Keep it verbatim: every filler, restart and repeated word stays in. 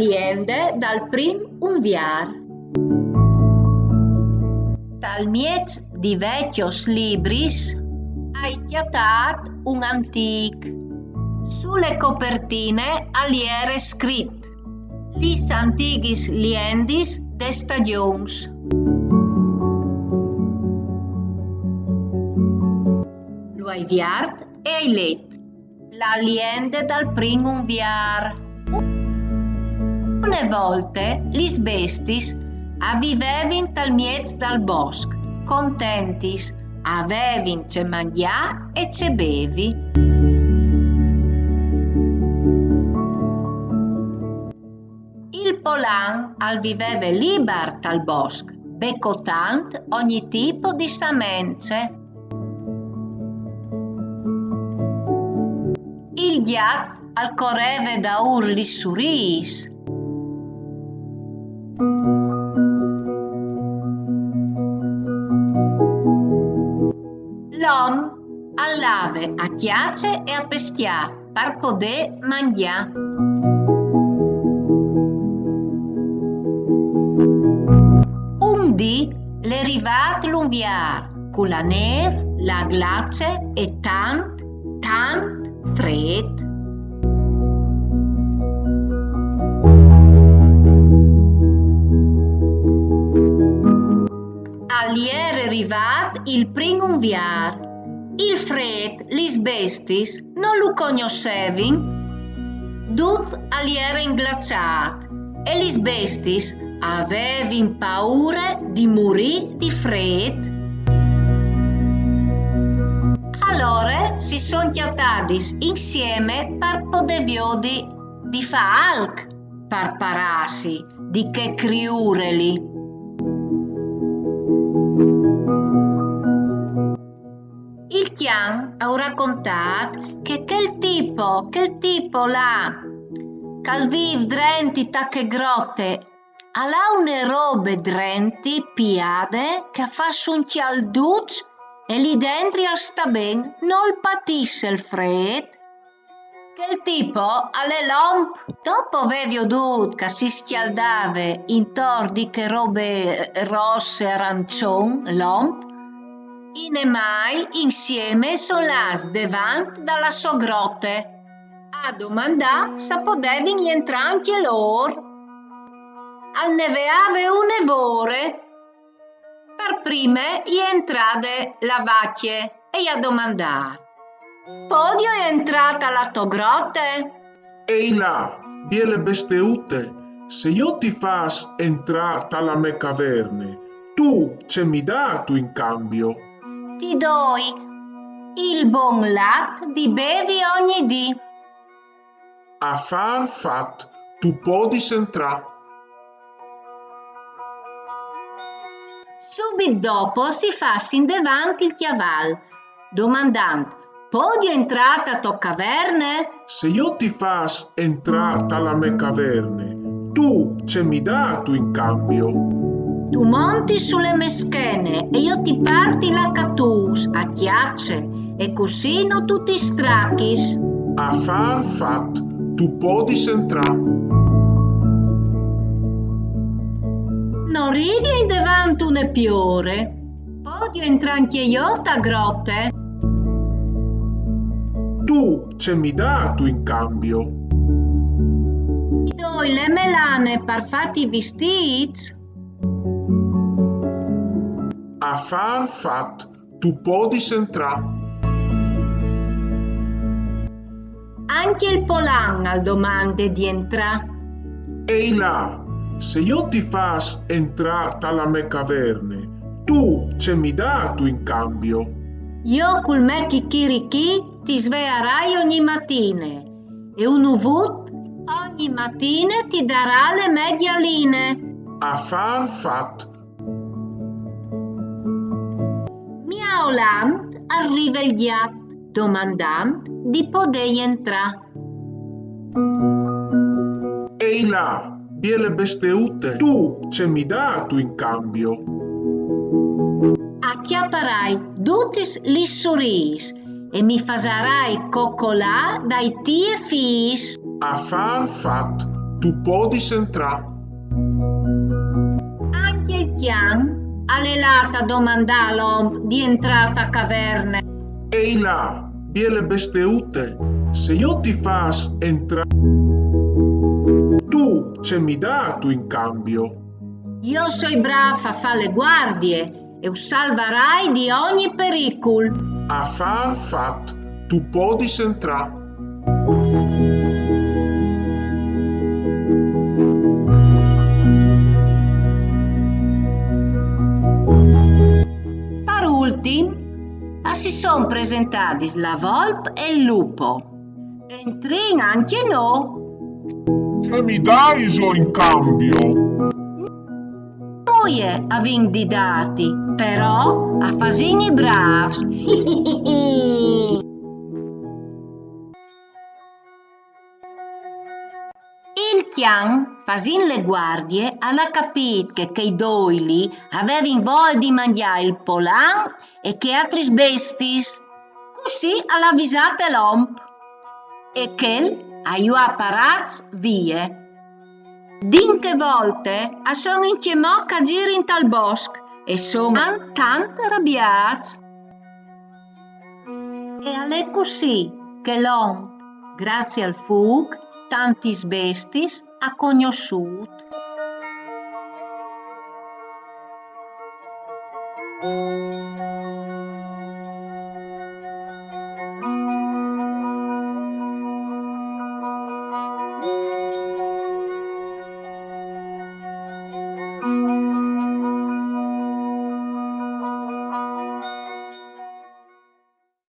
Liende dal prin unviar. Tal mieç di vecjos libris ai cjatât un antîc. Su le copertine al jere scrit: Lis antighis liendis des stagjons. Lu ai viert e ai let: La liende dal prin unviar. Une volte lis bestis a vivevin tal mieç dal bosc, contentis, a vevin ce mangjâ e ce bevi. Il polan al viveve libar tal bosc, becotant ogni tipo di samence. Il gjat al coreve daûr lis suriis. L'om al lave a cjace e a pescjâ par podê mangjâ. Un dì l'è rivât l'unviar cu la nêf, la glace e tant, tant frêt. Al jere rivât il prin unviar. Il frêt lis bestis no lu cognossevin. Dut al jere inglaçât e lis bestis a vevin paure di murî di frêt. Alore si son cjatadis insieme par podê viodi di fâ alc par parâsi di chê criure li. Il cjan al à racontât che chel tipo, chel tipo là, che al vîf drenti ta chê grote, al à une robe drenti piade che e fâs un cjalduç e li dentri al sta ben, nol patìs il frêt. Chel tipo al è l'om. Dopo vê viodût che si scjaldave intor di chê robe rosse arançon, l'om, i nemâi insieme a son lâts devant da la sô grote a domandâ se a podevin jentrâ ancje lôr. Al neveave une vore. Par prime e je jentrade la vacje e i à domandât: Podio jentrâ ta la tô grote? Ei là, biele besteute, se jo ti fâs jentrâ ta la mê caverne, tu ce mi dâstu in cambio? Ti doi il bon lat di bevi ogni dì. Afâr fat, tu podis jentrâ. Subit dopo si fâs indevant il cjaval, domandant: Podio jentrâ ta tô caverne? Se jo ti fâs jentrâ ta la mê caverne, tu ce mi dâstu in cambio? Tu montis su le mê schene e jo ti parti la catûs a cjace, e cussì no tu ti strachis. Afâr fat, tu podis jentrâ. No rivi indevant une piore. Podio jentrâ ancje jo ta grote? Tu ce mi dâstu in cambio? Ti doi le mê lane par fâti vistîts. Afâr fat, tu podis jentrâ. Ancje il polan al domande di jentrâ. Ei là, se jo ti fâs jentrâ ta la mê caverne, tu ce mi dâstu in cambio? Jo cul me chichirichì ti svearai ogni matine, e un uvut ogni matine ti darà le mê gjaline. Afâr fat. Miaulant al rive il gjat, domandant di podê jentrâ. Ei là, biele besteute, tu ce mi dâstu in cambio? A cjaparai dutis lis suriis e mi fasarai cocolâ dai tiei fîs. Afâr fat, Tu podis entrâ. Ancje il cjan al è lât a domandâ a l'om di entrâ ta caverne. Ei là, biele bestiute, se jo ti fâs entrâ, tu ce mi dâstu in cambio? Jo o soi brâf a fâ la guardie e us salvarai di ogni pericul. Afâr fat, tu podis entrâ. Par ultin, a si son presentadis la volp e il lupo. Entrìn ancje nô. Ce mi daiso in cambio? Nuie a vin di dâti, però a fasìn i brâfs. Il cjan, fasint la guardie, al à capît che chei doi li a vevin voie di mangjâ il polan e chês altris bestiis. Cussì al à visât l'om. E chel a ju à parâts vie. Di chê volte a son incjemò che a zirin tal bosc e a son tant, tant rabiâts. E al è cussì che l'om, graciis al fûc, tantis bestiis al à cognossût.